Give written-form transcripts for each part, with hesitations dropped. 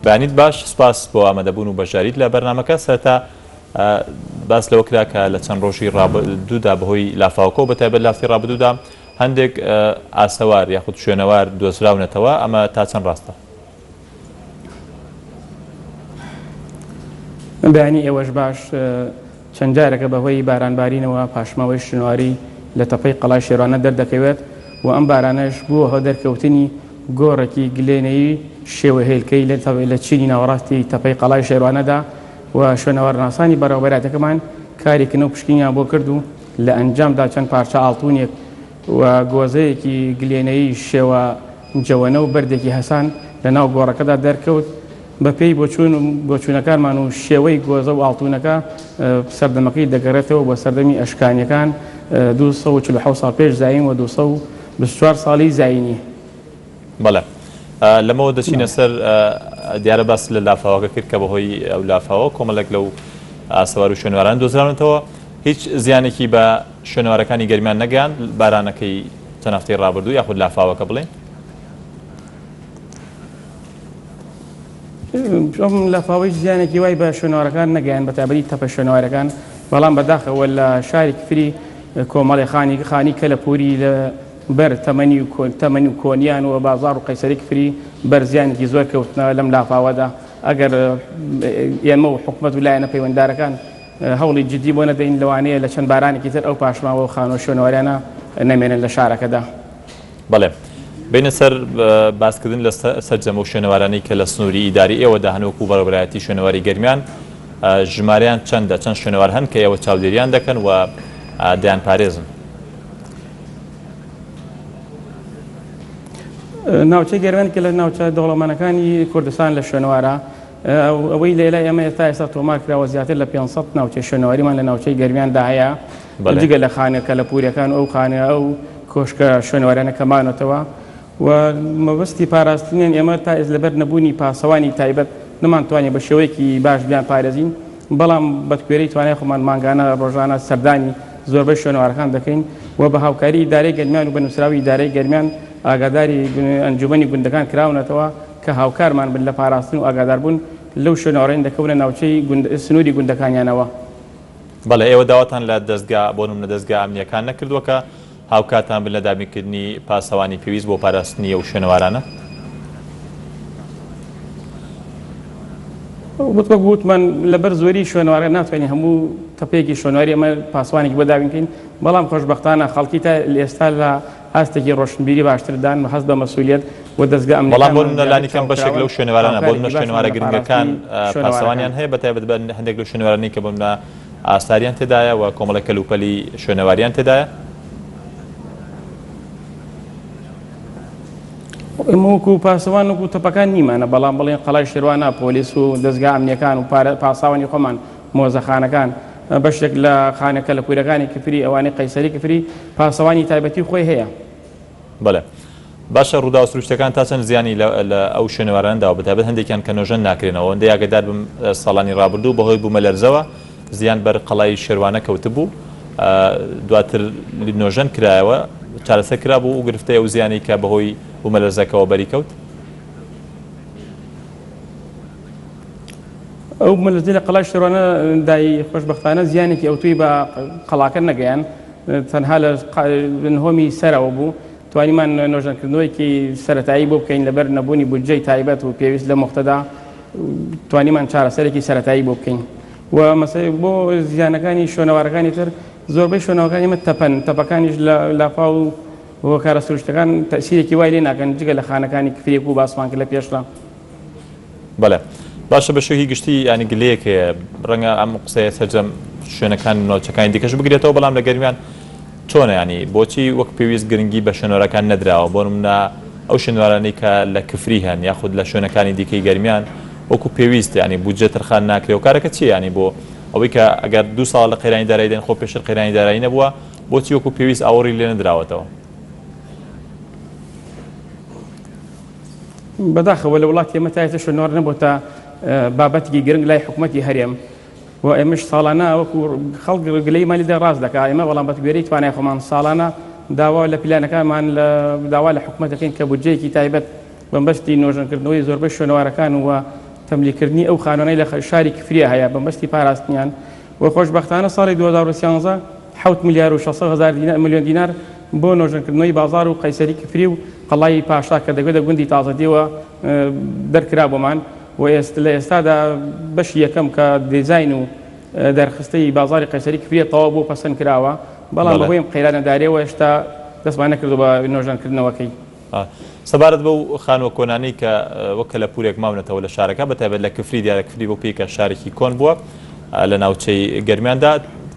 بەیانیت باش، سوپاس بۆ ئامادەبوون و بەشداریت لە بەرنامەکە. سەرەتا باس لەوە کرا کە لە چەند ڕۆژی ڕابردوودا بەهۆی لافاوەکەوە بەتایبەت لە هەفتەی ڕابردوودا هەندێک ئاسەوار یاخود شوێنەوار دۆزراونەتەوە، ئەمە تا چەند ڕاستە؟ بەیانی ئێوەش باش. چەند جارێکە بەهۆی بارانبارینەوە پاشماوەی شنواری لە تەپەی قەڵای شێروانە دەردەکەوێت و ئەم بارانەش بووە هۆ دەرکەوتنی گۆڕێکی گلێنەیی شێوە هێلکەی لە چینی ناوەڕاستی تەپەی قەڵای شێروانەدا و شوێنەوارناسانی بەڕێوەبەرایەتەکەمان کاری کنە و پشکنینیان بۆ کرد و لە ئەنجامدا چەند پارچە ئاڵتونێک و گۆزەیەکی گلێنەیی شێوە جەوەنە و بەردێکی هەسان لە ناو گۆڕەکەدا دەرکەوت. بە پێی بۆچوون و بۆچوونەکانمان و شێوەی گۆزە و ئاڵتوونەکە سەردەمەکەی دەگەڕێتەوە بۆ سەردەمی ئەشکانیەکان 247 ساڵ پێش زایین و 224 ساڵی زایینی. بەڵێ لەمەوە دەچینە سەر دیارە باس لە لافاوەکە کرد کە بەهۆی ئەو لافاوە کۆمەڵێک لەو ئاسەوار و شوێنەواران دۆزراونەتەوە هیچ زیانێکی بە شوێنەوارەکانی گەرمیان نەگەیاند بارانەکەی چەند هەفتەی ڕابردوو یاخود لافاوەکە بڵێین؟ ئەم لافاوەیش زیانێکی وای بە شوێنەوارەکان نەگەیان بە تایبەتی تەپە شوێنەوارەکان بەڵام بەداخەوە لە شاری کفری کۆمەڵی خانی خانی کەلەپوری لە بەر تەمەنی و تەمەنی و کۆنیان و بازاڕ و قەیسەری کفری بەر زیانێکی زۆر کەوتنە لەم لافاوەدا ئەگەر ئێمە و حکومەت و لایەنە پەیوەندارەکان هەوڵی جدی بۆ نەدەین لەوانەیە لە چەند بارانێکی تر ئەو پاشماوە و خانووە شوێنەواریانە نەمێنن لە شارەکەدا. بەڵێ. بێینە سەر باسکردن لە سەرجەم ئەو شوێنەوارانەی کە لە سنووری ئیداری ئێوەدا هەن وەکوو بەڕێوەبەرایەتی شوێنەواری گەرمیان، ژمارەیان چەندە؟ چەند شوێنەوار هەن کە ئێوە چاودێریان دەکەن و دەیانپارێزن؟ ناوچەی گەرمیان کە لە ناوچە دەوڵەمەنەکانی کوردستان لە شوێنەوارە، ئەوەی لە لای ئێمە تا ئێستا تۆمار کراوە زیاتر لە 500 ناوچەی شوێنەواریمان لە ناوچەی گەرمیاندا هەیە. جگە لە خانە کەلەپووریەکان و ئەو خانە ئەو کۆشکە شوێنەوارانە کە مانەتەوە و مەبەستی پاراستنیان ئێمە تا ئێست لەبەر نەبوونی پاسەوانی تایبەت نەمانتوانی بە شێوەیەکی باش بیان پارێزین بەڵام بەگوێرەی توانای خۆمان مانگانە ڕۆژانە سەردانی زۆربەی شوێنەوارەکان دەکەین و بە هاوکاری ئیدارەی گەرمیان و بە نووسراوی ئیدارەی گەرمیان ئاگاداری ئەنجومەنی گوندەکان کراونەتەوە کە هاوکارمان بن لە پاراستن و ئاگاداربوون لەو شوێنەوارانەی دەکەونە ناوچەی سنووری گوندەکانیانەوە. بەڵێ ئێوە داواتان لە دەزگا بۆ نمونە دەزگا ئەمنییەکان نەکردووە کە هاوکارتان بن لە دابینکردنی پاسەوانی پێویست بۆ پاراستنی ئەو شوێنەوارانە؟ وەک وتمان لەبەر زۆری شوێنەوارە ناتوانین هەموو تەپەیەکی شوێنەواری ئەمە پاسەوانێکی بۆ دابین بکەین، بەڵام خۆشبەختانە خەڵکی تا ئێستا لە ئاستێکی ڕۆشنبیری باشتردان و هەست بە مەسئولیەت و دەزگا بەڵام بۆ ئەمنیەکانمان نمونە زیاتر لانی کەم بەشێک چاوکراوەن لەو شوێنەوارانە بۆ نمونە هاوکارێکی باشمان شوێنەوارە لە گرنگەکان پاراستنی شوێنەوارەکان. پاسەوانیان هەیە بەتایبەت بە هەندێک لەو شوێنەوارانەی کە بۆ نمونە ئاساریان تێدایە و کۆمەڵێک کەلوپەلی شوێنەواریان تێدایە. ئێمە وەکو پاسەوان وەکو تەپەکان نیمانە بەڵام بڵێن قەڵای شێروانە پۆلیس و دەزگا ئەمنیەکان و پاساوانی خۆمان مۆزەخانەکان بەشێک لە خانە کەلەپوورەکانی کفری ئەوانەی قەیسەری کفری پاسەوانی تایبەتی خۆی هەیە. بەڵێ. باشە ڕووداوە سروشتیەکان تا چەند زیانی لە لە ئەو شوێنەوارانە داوە بەتایبەت هەندێکیان کە نۆژەن ناکرێنەوە ئەوەندەی ئاگەدار بم ساڵانی ڕابردوو بەهۆی بوومەلەرزەوە زیان بەر قەڵای شێروانە کەوتبوو دواتر نۆژەن کرایەوە چارەسەر کرابوو و گرفتەی ئەو زیانەی کە بەهۆی بوومەلەرزەکەوە بەری کەوت؟ ئەو بوومەلەرزەی لە قەڵای شێروانە دای خۆشبەختانە زیانێکی ئەوتۆی بە قەڵاکە نەگەیان تەنها لە نهۆمی سەرەوە بوو توانیمان نۆژەنکردنەوەیەکی سەرەتایی بۆ بکەین لەبەر نەبوونی بودجەی تایبەت و پێویست لەم وەختەدا توانیمان چارەسەرێکی سەرەتایی بۆ بکەین و مەسەی بۆ زیانەکانی شوێنەوارەکانی تر زۆربەی شوێنەوەکانی ئێمە تەپەن تەپەکانیش لە لافاو و هۆکارە سروشتەکان تەسیرێکی وای لێ ناکەن جگە لە خانەکانی کفرێک و باسمان کرد لە پێشدا. بەڵێ باشە بە شێوەیەکی گشتی یانی گلەیەک هەیە ڕەنگە ئەم قسەیە سەرجەم شوێنەکان و ناوچەکانی دیکەش بگرێتەوە بەڵام لە گەرمیان چۆنە ینی بۆچی وەک پێویست گرنگی بە شوێنەوارەکان نەدراوە بۆ نمونە ئەو شوێنەوارانەی کە لە کفری هەن یاخود لە شوێنەکانی دیکەی گەرمیان وەکو پێویست ینی بودجە تەرخان ناکرێ و کارەکە چییە ینی بۆ ئەوەی کە ئەگەر دوو ساڵ لە قەیرانی دارایی دێن خۆ پێشتر قەیرانی دارایی نەبووە بۆچی وەکو پێویست ئاوڕی لێ نەدراوەتەوە؟ بەداخەوە لە وڵاتی ئێمە تا ئێستا شوێنەوار نەبۆتە بابەتێکی گرنگ لای حکوومەتی هەرێم و ئێمەش ساڵانە وەکو خەڵک گلەییمان لێ ڕاست دەکا ئێمە بەڵام بە گوێرەی توانای خۆمان ساڵانە داوا لە پلانەکانمان لە داوا لە حکوومەت دەکەین کە بودجەیەکی تایبەت بەمبەستی نۆژەنکردنەوەی زۆربەی شوێنەوارەکان و تەملیکردنی ئەو خانوانەی لە شاری کفریە هەیە بە مەبەستی پاراستنیان و خۆشبەختانە ساڵی 2013 حەوت ملیار و 600 هەزار دینار ملیۆن دینار بۆ نۆژەنکردنەوەی بازاڕ و قەیسەری کفری و قەڵای پاشا کە دەگوێتە گوندی تازەدێوە دەرکرا بۆمان و لە ئێستادا بەشی یەکەم کە دیزاین و دەرخستەی بازاڕی قەیسەری کفریە تەواو بووە پەسەند کراوە، بەڵام بەهۆی ئەم قەیرانە دارییەوە هێشتا دەستمان نەکردووە بە نۆژەنکردنەوەکەی. سەبارەت بەو خانووە کۆنانەی کە وەک کەلەپوورێک ماونەتەوە لە شارەکە، بەتایبەت لە کفری، دیارە کفری بەو پێی کە شارێکی کۆن بووە لە ناوچەی گەرمیاندا،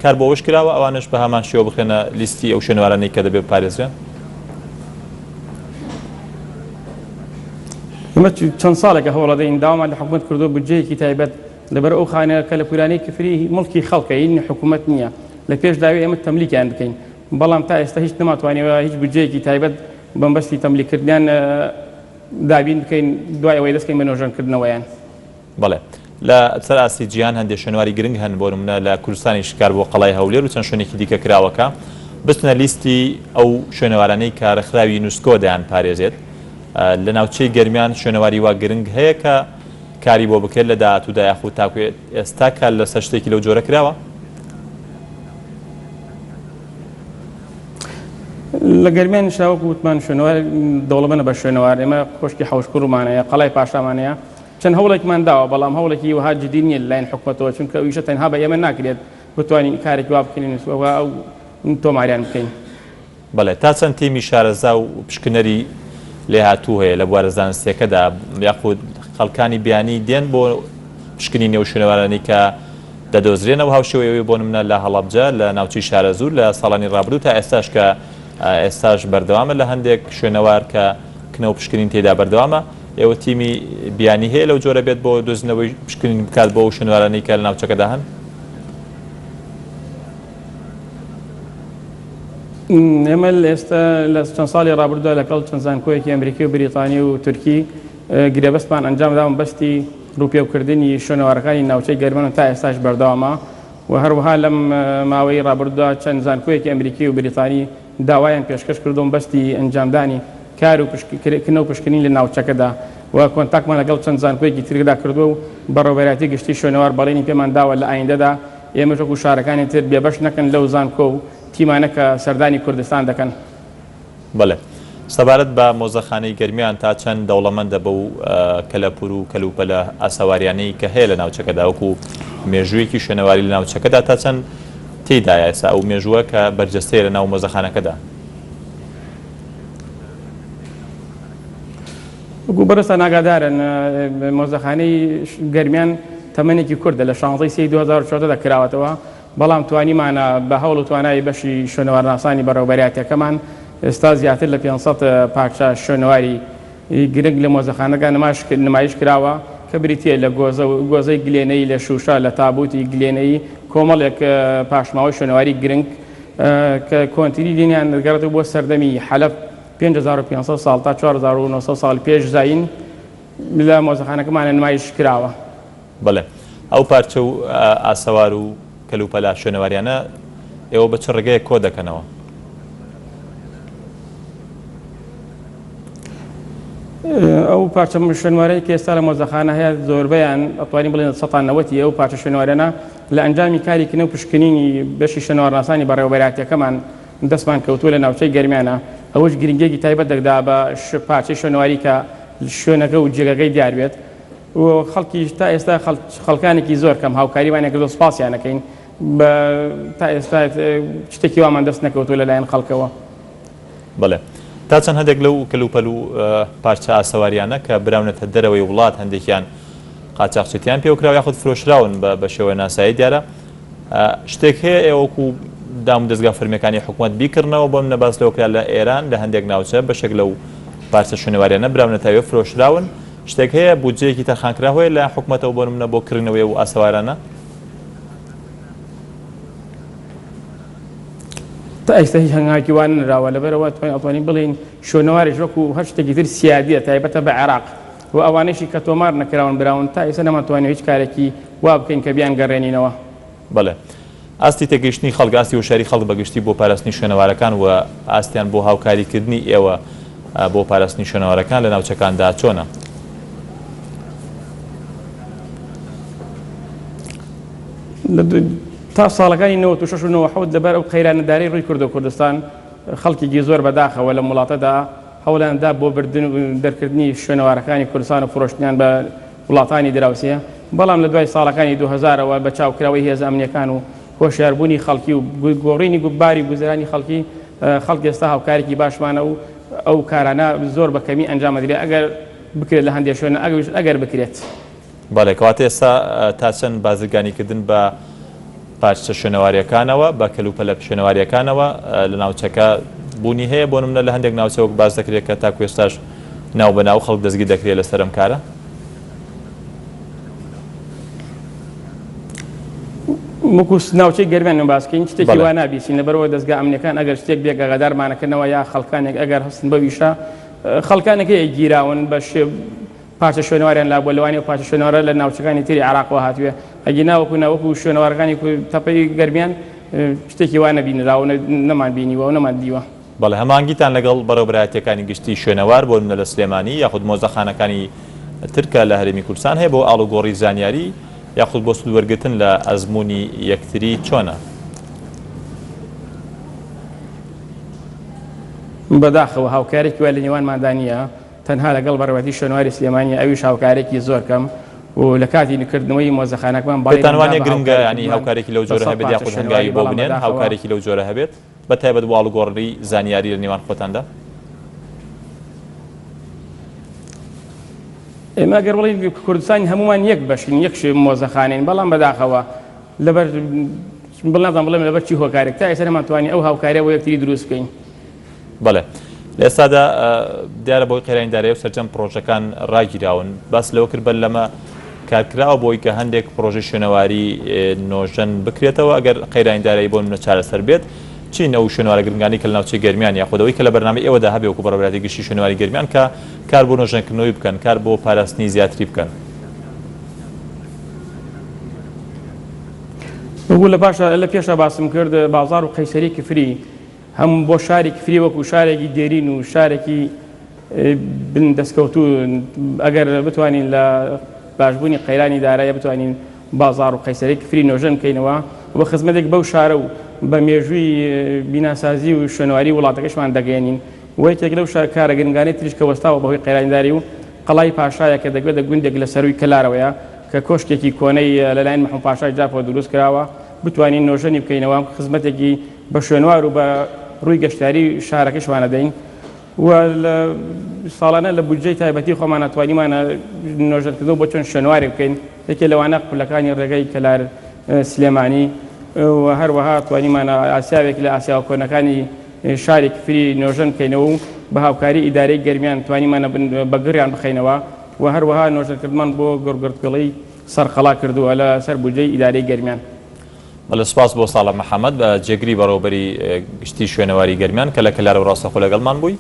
کار بۆ ئەوەش کراوە ئەوانەش بە هەمان شێوە بخرێنە لیستی ئەو شوێنەوارانەی کە دەبێت بپارێزرێن؟ ئێمە چەند ساڵێکە هەوڵەدەین، داوامان لە حکومەت کردووە بودجەیەکی تایبەت لەبەر ئەو خانە کەلەپورانەی کفری موڵکی خەڵکە هی حکومەت نییە لە پێش داوی ئێمە تەملیکیان بکەین بەڵام تا ئێستا هیچ نەماتوانیوە هیچ بودجەیەکی تایبەت بەمبەستی تەملیکردنیان دابین بکەین دوای ئەوەی دەستکەین بە نۆژەنکردنەوەیان. بەڵێ لە سەر ئاستی جیهان هەندێ شوێنەواری گرنگ هەن بۆ نمونە لە کوردستانیش کار بۆ قەڵای هەولێر و چەند شوێنێکی دیکە کراوە کە بچنە لیستی ئەو شوێنەوارانەی کە ڕێکخراوی یونسکۆ دەیان پارێزێت لە ناوچەی گەرمیان شوێنەواری وا گرنگ هەیە کە کاری بۆ بکرێت لە داهاتوودا یاخود تاکو ئێستا کار لەسەر شتێکی لەو جۆرە کراوە؟ لە گەرمیانیشدا وەکو وتمان شوێنەوار دەوڵەمەنە بە شوێنەوار ئێمە کۆشکی حەوشکوڕمان هەیە قەڵای پاشامان هەیە چەند هەوڵێکمان داوە بەڵام هەوڵێکی وەها جدی نییە لەلایەن حکومەتەوە چونکە ئەو ئیشە تەنها بە ئێمە ناکرێت بتوانین کارێکی وا بکەین و ئەو تۆماریان بکەین. بەڵێ، تا چەند تیمی شارەزا و پشکنەری لێهاتوو هەیە لە بوارە زانستییەکەدا، یاخود خەڵکانی بیانی دێن بۆ پشکنینی ئەو شوێنەوارانەی کە دەدۆزرێنەوە، هاوشێوەی ئەوەی بۆ نمونە لە هەڵەبجە لە ناوچەی شارەزوور لە ساڵانی ڕابردوو تا ئێستاش کە ئێستاش بەردەوامە لە هەندێک شوێنەوار کە کنە و پشکنین تێیدا بەردەوامە، ئێوە تیمی بیانی هەیە لەو جۆرە بێت بۆ دۆزینەوەی پشکنین بکات بۆ ئەو شوێنەوارانەی کە لە ناوچەکەدا هەن؟ ئێمە ئێستا لە چەند ساڵی ڕابردوودا لەگەڵ چەند زانکۆیەکی ئەمریکی و بریتانی و تورکی گرێبەستمان ئەنجام داوە بەستی ڕووپێوکردنی شوێنەوارەکانی ناوچەی گەرمەن و تا ئێستاش بەردەوامە و هەروەها لەم ماوەی ڕابردوودا چەند زانکۆیەکی ئەمریکی و بریتانی داوایان پێشکەش کردووم بەستی ئەنجامدانی کار و کنە و پشکنین لە ناوچەکەدا و کۆنتاکمان لەگەڵ چەند زانکۆیەکی تردا کردووە و بەڕێوەبەرایەتی گشتی شوێنەوار بەڵێنی پێمان داوە لە ئایندەدا ئێمەش وەکو شارەکانی تر بێبەش نەکەن لەو زانکۆ و تیمانە کە سەردانی کوردستان دەکەن. بەڵێ. سەبارەت بە مۆزەخانەی گەرمیان تا چەند دەوڵەمەندە بەو کەلەپور و کەلوپەلە ئاسەواریانەی کە هەیە لە ناوچەکەدا وەکو مێژوویەکی شوێنەواری لە ناوچەکەدا تا چەند تێیدایە ئێستا ئەو مێژووە کە بەرجەستەیە لە ناو مۆزەخانەکەدا؟ وەکو بەڕێزتان ئاگادارن مۆزەخانەی گەرمیان تەمەنێکی کوردە لە 16 سێی 2014 دا کراوەتەوە بەڵام توانیمانە بە هەوڵ و توانای بەشی شوێنەوارناسانی بەڕێوەبەرایەتیەکەمان ئێستا زیاتر لە 500 پارچە شوێنەواری گرنگ لە مۆزەخانەکە نمایش کراوە کە بریتییە لە گۆزە و گۆزەی گلێنەیی لە شووشە لە تابووتی گلێنەیی کۆمەڵێک پاشماوەی شوێنەواری گرنگ کە کۆنترینیان دەگەڕێتەوە بۆ سەردەمی حەلەب 5500 ساڵ تا 4900 ساڵ پێش زایین لە مۆزەخانەکەمانە نمایش کراوە. بەڵێ. ئەو پارچە و ئاسەوار و کەلوپەلە شوێنەواریانە ئێوە بە چ ڕێگەیەک کۆ دەکەنەوە؟ ئەو پارچە شوێنوارەی کە ئێستا لە مۆزەخانە هەیە زۆربەیان ئەتوانین بڵێن سەتا نەوەتی ئەو پارچە شوێنەوارانە لە ئەنجامی کاری کنە و پشکنینی بەشی شوێنەوارناسانی بەڕێوەبەرایەتیەکەمان دەستمان کەوتووە لە ناوچەی گەرمیانە، ئەوەش گرنگیەکی تایبەت دەدا بە پارچەی شوێنەواری کە شوێنەکە و جێگەکەی دیار بێت و خەڵکیش تا ئێستا خەڵکانێکی زۆر کەم هاوکاریمانیان کردووە سوپاسیان ئەکەین بە تا ئێستا شتێکی وامان دەست نەکەوتووە لەلایەن خەڵکەوە. بەڵێ. تا چەند هەندێک لەو کەلوپەل و پارچە ئاسەواریانە کە براونەتە دەرەوەی وڵات هەندێکیان قاچاخچێتیان پێوەکراوە یاخود فرۆشراون بە شێوە ناسایی دیارە شتێک هەیە ئێوە وەکو دام و دەزگا فەرمیەکانی حکومەت بیکڕنەوە بۆ منە باس لەوە کرا لە ئێران لە هەندێک ناوچە بەشێک لەو پارچە شوێنەواریانە براونەتە ئەوێ فرۆشراون شتێک هەیە بودجەیەکی تەرخانکراو هەیە لە حکومەتەوە بۆ نمونە بۆ کڕینەوەی ئەو ئاسەوارانە؟ تا ئێستا هیچ هەنگاوێکی وا نەنراوە لەبەرئەوە ئەتوانین بڵێین شوێنەواریش وەکو هەر شتێکی تر سیادیە تایبەتە بە عێراق و ئەوانەیشی کە تۆمار نەکراون براون تا ئێستا نەمانتوانیوە هیچ کارێکی وا بکەین کە بیانگەڕێنینەوە. بەڵێ. ئاستی تێگەیشتنی خەڵک، ئاستی هۆشیاری خەڵک بە گشتی بۆ پاراستنی شوێنەوارەکان و ئاستیان بۆ هاوکاریکردنی ئێوە بۆ پاراستنی شوێنەوارەکان لە ناوچەکاندا چۆنە؟ تا ساڵەکانی 96 و 97 لەبەر ئەو قەیرانە دارەی ڕووی کردە کوردستان خەڵکێکی زۆر بەداخەوە لەم وڵاتەدا هەوڵیان دا بۆ بردن و دەرکردنی شوێنەوارەکانی کوردستان و فرۆشتنیان بە وڵاتانی دراوسێ، بەڵام لە دوای ساڵەکانی 2000ەوە بە چاوکراوەی هێزە ئەمنییەکان و هۆشیاربوونی خەڵکی و گۆڕینی باری گوزەرانی خەڵکی، خەڵک ئێستا هاوکارێکی باشمانە و ئەو کارانە زۆر بە کەمی ئەنجام ئەدرێت ئەگەر بکرێت لە هەندێک شوێن ئەگەر بکرێت. بەڵێ کەواتە ئێستا تا چەند بازرگانیکردن بە پارچە شوێنەوارییەکانەوە، بە کەلوپەلە شوێنەوارییەکانەوە لە ناوچەکە بوونی هەیە، بۆ نمونە لە هەندێک ناوچە وەک باس دەکرێت کە تاکو ئێستاش ناو بە ناو خەڵک دەستگیر دەکرێت لەسەر ئەم کارە؟ وەکو ناوچەی گەرمیان باس کەین شتێکی وا نابیسین لەبەرەوە دەزگا ئەمنیەکان ئەگەر شتێک بێ ئاگادارمانەکردنەوە یا خەڵکانێک ئەگەر هەستن بەو ئیشە خەڵکانێک هەیە گیراون بە شێ پارچە شوێنەواریان لابووە لەوانەیە ئەو پارچە شوێنەوارە لە ناوچەکانی تری عێراقەوە هاتووێ ئەگینا وەکو ناوەکو شوێنەوارەکانی تەپەی گەرمیان شتێکی وا نەبینراوە نەمان بینیوە و نەمان دیوە. بەڵێ هەماهەنگیتان لەگەڵ بەڕێوەبەرایەتییەکانی گشتی شوێنەوار بۆ نمونە لە سلێمانی یاخود مۆزەخانەکانی تر کە لە هەرێمی کوردستان هەیە بۆ ئاڵوگۆڕی زانیاری یاخود بۆ سوودوەرگرتن لە ئەزموونی یەکتری چۆنە؟ بەداخەوە هاوکارێکی وا لە نێوانماندا نییە تەنها لەگەڵ بەڕێوەبەرایەتی شوێنەواری سلێمانی ئەویش هاوکارێکی زۆر کەم و لە کاتی کردنەوەی مۆزەخانەکەمان پێتان بەڵێنیان وا دا نییە بە گرنگە یانی هاوکاریکردمان هاوکارێکی لەو بە جۆرە سەد هەبێت پارچە یاخود شوێنەواری هەنگاوی بۆ بەڵام بنێن بەداخەوە هاوکارێکی لەو جۆرە هەبێت بە تایبەت بۆ ئاڵوگۆڕی زانیاری لە نێوان خۆتاندا؟ ئێمە گەر بڵێین کوردستانی هەموومان یەک بەشین یەک مۆزەخانەین بەڵام بەداخەوە لەبەر نازانم بڵێم لەبەر چی هۆکارێک تا ئێستا نەمانتوانی ئەو هاوکاریە بۆ یەکتری دروست بکەین. بەڵێ لە ئێستادا دیارە بەهۆی قەیرانی دارایی و سەرجەم پڕۆژەکان ڕاگیراون باس لەوە کرد بەر لەمە کارکراوە بۆی کە هەندێک پڕۆژەی شوێنەواری نۆژەن بکرێتەوە ئەگەر قەیرانی دارایی بۆ نمونە چارەسەر بێت چین ئەو شوێنەوارە گرنگانەی کە لە ناوچەی گەرمیان یاخود ئەوەی کە لە بەرنامەی ئێوەدا هەبێ وەکو بەڕێوەبەرایەتی گشتی شوێنەواری گەرمیان کە کار بۆ نۆژەنکردنەوەی بکەن کار بۆ پاراستنی زیاتری بکەن. وەکو لە پاشا لە پێشا باسم کرد بازاڕ و قەیسەری کفری هەم بۆ شاری کفری وەکو شارێکی دێرین و شارێکی بن دەستکەوتوو ئەگەر بتوانین لە باشبوونی قەیرانی دارایی بتوانین بازاڕ و قەیسەری کفری نۆژەن بکەینەوە و خزمەتێک بەو شارە و بە مێژووی بیناسازی و شوێنەواری وڵاتەکەشمان دەگەیەنین و یەکێک لەو کارە گرنگانەی تریش کە وەستاوە بەهۆی قەیرانی دارایی و قەڵای پاشایە کە دەکەوێتە گوندێک لە سەرووی کەلارەوەیە کە کۆشکێکی کۆنەی لەلایەن مەحموود پاشای جافەوە دروست کراوە بتوانین نۆژەنی بکەینەوە خزمەتێکی بە شوێنوار و بە ڕووی گەشتیاری شارەکەشمان ئەدەین و لە ساڵانە لە بودجەی تایبەتی خۆمانە توانیمانە نۆژەنکردنەوە بۆ چەند شوێنوارێک بکەین یەکێ لەوانە قولەکانی ڕێگەی کەلار سلێمانی و هەروەها توانیمانە ئاسیاوێک لە ئاسیاوە کۆنەکانی شاری کفری نۆژەن بکەینەوە و بە هاوکاری ئیدارەی گەرمیان توانیمانە بە گڕیان بخەینەوە و هەروەها نۆژەنکردمان بۆ گوڕگردگڵی سەرقەڵا کردووە لە سەر بودجەی ئیدارەی گەرمیان. بەڵێ سوپاس بۆ ساڵح محەمەد، جێگری بەڕێوەبەری گشتی شوێنەواری گەرمیان کە لە کەلارەوە ڕاستەخۆ لەگەڵمان بووی.